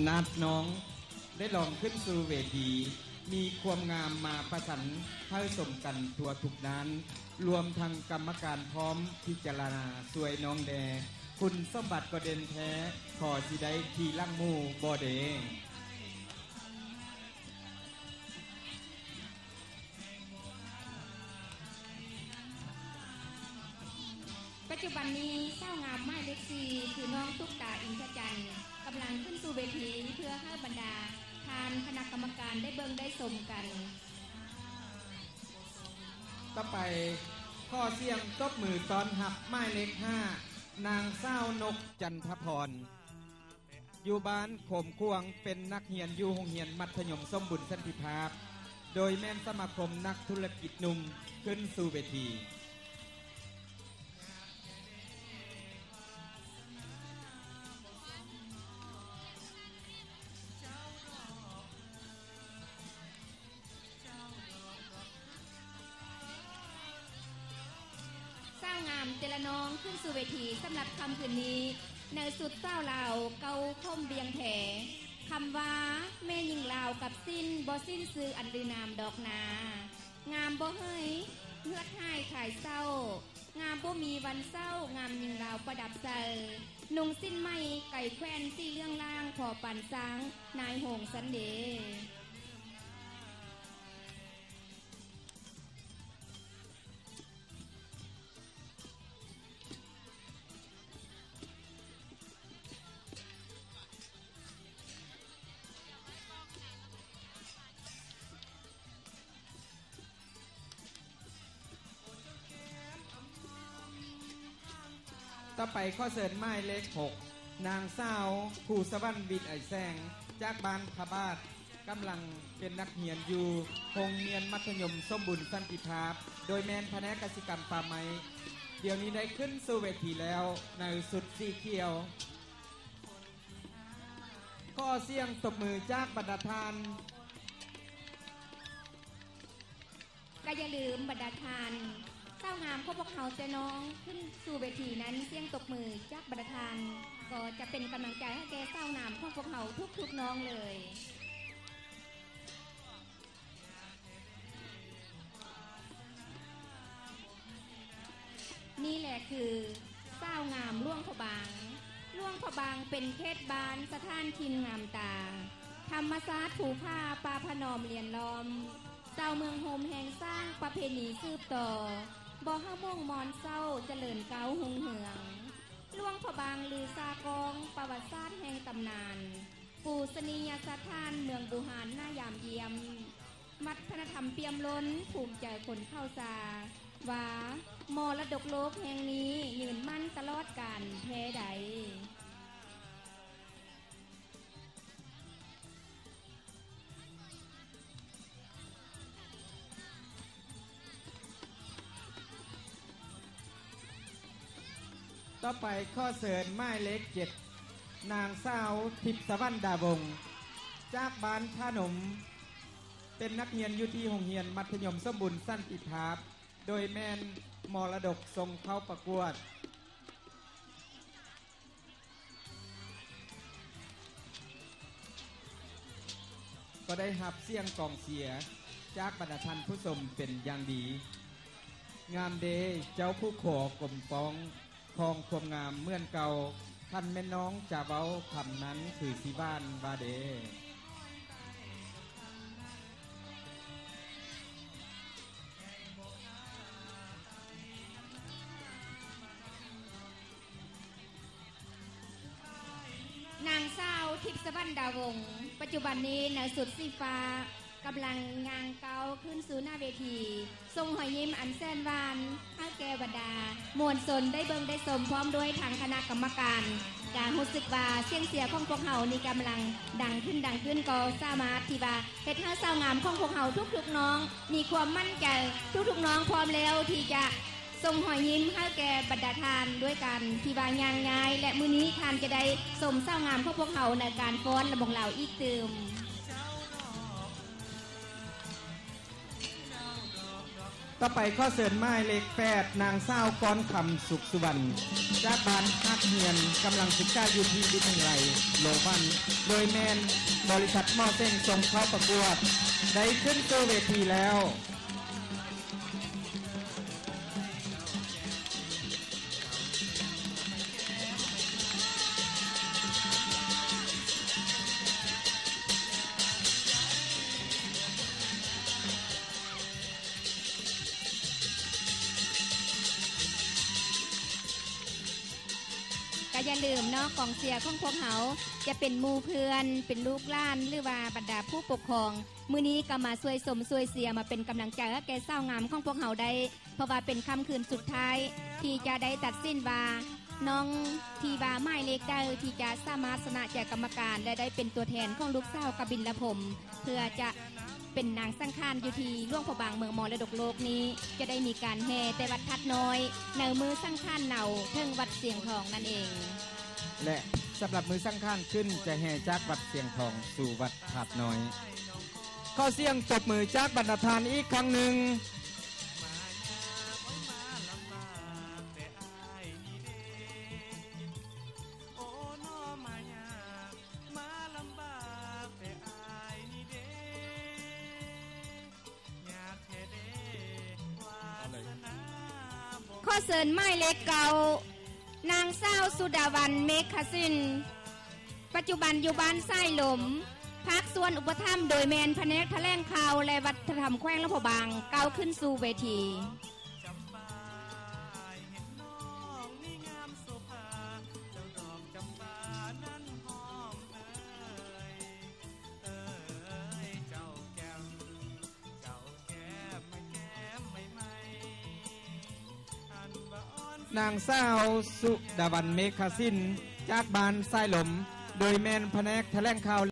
ນາດນ້ອງ ໄດ້ລອງຂຶ້ນສູ່ເວທີ ມີຄວາມງາມມາປະຊັນໃຫ້ຊົມກັນທົ່ວທຸກດ້ານ, ລວມທັງກຳມະການພ້ອມພິຈາລະນາຊ່ວຍນ້ອງແດ່. ຄຸນສົມບັດກໍເດັ່ນແທ້, ພໍຊິໄດ້ຂີ່ຫຼັງໝູ່ບໍ່ເດ? ປັດຈຸບັນນີ້ ສາວງາມໝາຍເລກສີ່ ຄືນ້ອງຕຸກຕາ ອິນທະຈັນ ກຳລັງຂຶ້ນສູ່ເວທີ ເພື່ອໃຫ້ບັນດາທ່ານຄະນະກຳມະການໄດ້ເບິ່ງໄດ້ຊົມກັນ. ຕໍ່ໄປ ຂໍສຽງຕົບມືຕ້ອນຮັບໝາຍເລກຫ້າ ນາງສາວ ນົກ ຈັນທະພອນ. ຢູ່ບ້ານໂຄມຂວາງ ເປັນນັກຮຽນຢູ່ໂຮງຮຽນມັດທະຍົມສົມບູນສັນຕິພາບ ໂດຍແມ່ນສະມາຄົມນັກທຸລະກິດໜຸ່ມ ຂຶ້ນສູ່ເວທີ. ສາວງາມແຕ່ລະນ້ອງຂຶ້ນສູ່ເວທີສຳລັບຄ່ຳຄືນນີ້ ໃນຊຸດສາວລາວເກົ່າຂົມວຽງແພ. ຄຳວ່າແມ່ຍິງລາວກັບສິນ ບໍ່ສິ້ນຊື່ອັນລືນາມດອກນາ. ງາມບໍ່ເຮີ້ຍ ເຫືອດຫາຍຂາຍເສົ້າ, ງາມບໍ່ມີວັນເສົ້າ, ງາມຍິງລາວປະດັບໃສ່. ນຸ່ງສິ້ນໃໝ່ໄກແຂວນ ສີເຫຼືອງລ່າງ ພໍປານຊ້າງນາຍໂຮງຊັ້ນເດ. ຕໍ່ໄປ ຂໍເຊີນໝາຍເລກຫົກ ນາງສາວ ພູສະຫວັນ ວິໄລແສງ ຈາກບ້ານພະບາດ. ກຳລັງເປັນນັກຮຽນຢູ່ໂຮງຮຽນມັດທະຍົມສົມບູນສັນຕິພາບ ໂດຍແມ່ນພະແນກກະສິກຳປ່າໄມ້. ດຽວນີ້ໄດ້ຂຶ້ນສູ່ເວທີແລ້ວໃນຊຸດສີຂຽວ. ຂໍສຽງຕົບມືຈາກບັນດາທ່ານ. ກໍຢ່າລືມບັນດາທ່ານ ສາວງາມຂອງພວກເຮົາແຕ່ນ້ອງຂຶ້ນສູ່ເວທີນັ້ນ ສຽງຕົບມືຈາກບັນດາທ່ານ ກໍຈະເປັນກຳລັງໃຈໃຫ້ແກ່ສາວງາມຂອງພວກເຮົາທຸກໆນ້ອງເລີຍ. ນີ້ແຫຼະຄືສາວງາມຫຼວງພະບາງ. ຫຼວງພະບາງເປັນເຂດບ້ານສະຖານຖິ່ນງາມຕາ, ທຳມະຊາດພູຜາປ່າພະນອມລຽນລ້ອມ. ຊາວເມືອງໂຮມແຮງສ້າງປະເພນີສືບຕໍ່, ບໍ່ໃຫ້ມົ້ງມອນເສົ້າ ຈະເລີນກ້າວຮຸ່ງເຮືອງ. ຫຼວງພະບາງລືຊາກ້ອງ ປະຫວັດສາດແຫ່ງຕຳນານ, ປູຊະນີຍະສະຖານເມືອງບູຮານໜ້າຢາມຢ້ຽມ. ວັດທະນະທຳປ່ຽມລົ້ນ ພູມໃຈຄົນເຂົ້າຊາ ວ່າມໍລະດົກໂລກແຫ່ງນີ້ ຍືນໝັ້ນຕະຫຼອດການແທ້ໃດ. ຕໍ່ໄປ ຂໍເຊີນໝາຍເລກເຈັດ ນາງສາວ ທິບສະຫວັນ ດາວົງ ຈາກບ້ານທ່ານົມ, ເປັນນັກຮຽນຢູ່ທີ່ໂຮງຮຽນມັດທະຍົມສົມບູນສັນຕິພາບ, ໂດຍແມ່ນມໍລະດົກສົ່ງເຂົ້າປະກວດ. ກໍໄດ້ຮັບສຽງກອງເຊຍຈາກບັນດາທ່ານຜູ້ຊົມເປັນຢ່າງດີ. ງາມເດ ເຈົ້າຜູ້ຂໍກົມປ້ອງຄອງຄວາມງາມເໝືອນເກົ່າ, ຄັນແມ່ນນ້ອງຈະເວົ້າຄຳນັ້ນຄືຊິຫວານວ່າເດ. ນາງສາວ ທິບສະຫວັນ ດາວົງ ປັດຈຸບັນນີ້ໃນຊຸດສີຟ້າ ກຳລັງຍ່າງກ້າວຂຶ້ນສູ່ໜ້າເວທີ, ສົ່ງຮອຍຍິ້ມອັນແສນຫວານໃຫ້ແກ່ບັນດາມວນຊົນໄດ້ເບິ່ງໄດ້ຊົມ ພ້ອມດ້ວຍທາງຄະນະກຳມະການ. ກະຮູ້ສຶກວ່າສຽງເຊຍຂອງພວກເຮົານີ້ກຳລັງດັງຂຶ້ນ ດັງຂຶ້ນ ກໍສາມາດທີ່ວ່າເຮັດໃຫ້ສາວງາມຂອງພວກເຮົາທຸກໆນ້ອງມີຄວາມໝັ້ນໃຈ, ທຸກໆນ້ອງພ້ອມແລ້ວທີ່ຈະ ສົ່ງຮອຍຍິ້ມໃຫ້ແກ່ບັນດາທ່ານດ້ວຍການທີ່ວ່າຍ່າງຍ້າຍ ແລະ ມື້ນີ້ທ່ານຈະໄດ້ຊົມສາວງາມຂອງພວກເຮົາໃນການຟ້ອນລຳວົງລາວອີກຕື່ມ. ຕໍ່ໄປຂໍເຊີນໝາຍເລກແປດ ນາງສາວ ກອນຄຳ ສຸກສຸວັນ ຈາກບ້ານຮາກຮຽນ ກຳລັງສຶກສາຢູ່ທີ່ວິທະຍາໄລໂລວັນ ໂດຍແມ່ນບໍລິສັດໝໍເສັງສົ່ງເຂົ້າປະກວດ ໄດ້ຂຶ້ນສູ່ເວທີແລ້ວ. ກໍຢ່າລືມເນາະ ກອງເຊຍຂອງພວກເຮົາ ຈະເປັນໝູ່ເພື່ອນ ເປັນລູກຫຼານ ຫຼືວ່າບັນດາຜູ້ປົກຄອງ ມື້ນີ້ກໍມາຊ່ວຍຊົມຊ່ວຍເຊຍ ມາເປັນກຳລັງໃຈໃຫ້ແກ່ສາວງາມຂອງພວກເຮົາໄດ້ ເພາະວ່າເປັນຄ່ຳຄືນສຸດທ້າຍ ທີ່ຈະໄດ້ຕັດສິນວ່າ ນ້ອງທີ່ວ່າໝາຍເລກໃດທີ່ຈະສາມາດຊະນະໃຈກຳມະການ ແລະ ໄດ້ເປັນຕົວແທນຂອງລູກສາວກະບິນລະພົມ ເພື່ອຈະເປັນນາງສັງຂານຢູ່ທີ່ຫຼວງພະບາງເມືອງມໍລະດົກໂລກນີ້ ຈະໄດ້ມີການແຫ່ແຕ່ວັດທາດນ້ອຍ ໃນມື້ສັງຂານເນົາເຖິງວັດຊຽງທອງນັ້ນເອງ. ແລະ ສຳລັບມື້ສັງຂານຂຶ້ນ ຈະແຫ່ຈາກວັດຊຽງທອງສູ່ວັດທາດນ້ອຍ. ຂໍສຽງຕົບມືຈາກບັນດາທ່ານອີກຄັ້ງໜຶ່ງ. ຂໍເຊີນໝາຍເລກເກົ້າ ນາງສາວ ສຸດາວັນ ເມກຂະສິນ ປັດຈຸບັນຢູ່ບ້ານສາຍລົມ ພາກສ່ວນອຸປະຖຳໂດຍແມ່ນພະແນກຖະແຫຼງຂ່າວ ແລະ ວັດທະນະທຳແຂວງຫຼວງພະບາງ ກ້າວຂຶ້ນສູ່ເວທີ. ນາງສາວ ສຸດາວັນ ເມກຂະສິນ ຈາກບ້ານສາຍລົມ ໂດຍແມ່ນພະແນກຖະແຫຼງຂ່າວ